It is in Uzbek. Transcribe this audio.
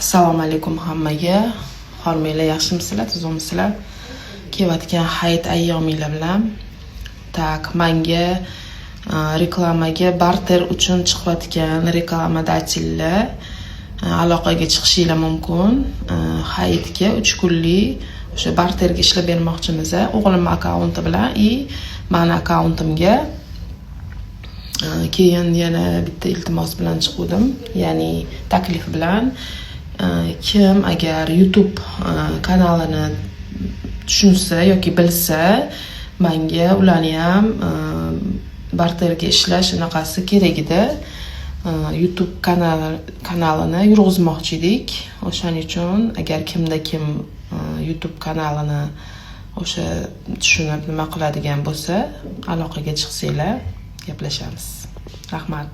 Assalomu alaykum hammaga. Hormanglar, yaxshimisizlar, tuzukmisizlar? Kelayotgan hayit ayyominglar bilan. Так, manga reklamaga barter uchun chiqayotgan рекламодатель lar aloqaga chiqishinglar mumkin. Hayitga 3 kunlik o'sha barterga ishlab bermoqchimiz, o'g'lim akkaunti bilan и mani akkauntimga. Keyin yana bitta iltimos bilan chiquvdim, ya'ni taklif bilan. Kim agar YouTube kanalini tushunsa yoki bilsa, manga ularni ham barterga ishlash anaqasi kerak edi. YouTube kanalini yurg'izmoqchi edik. O'shaning uchun agar kimda kim YouTube kanalini o'sha tushunib nima qiladigan bo'lsa, aloqaga chiqsanglar, gaplashamiz. Rahmat.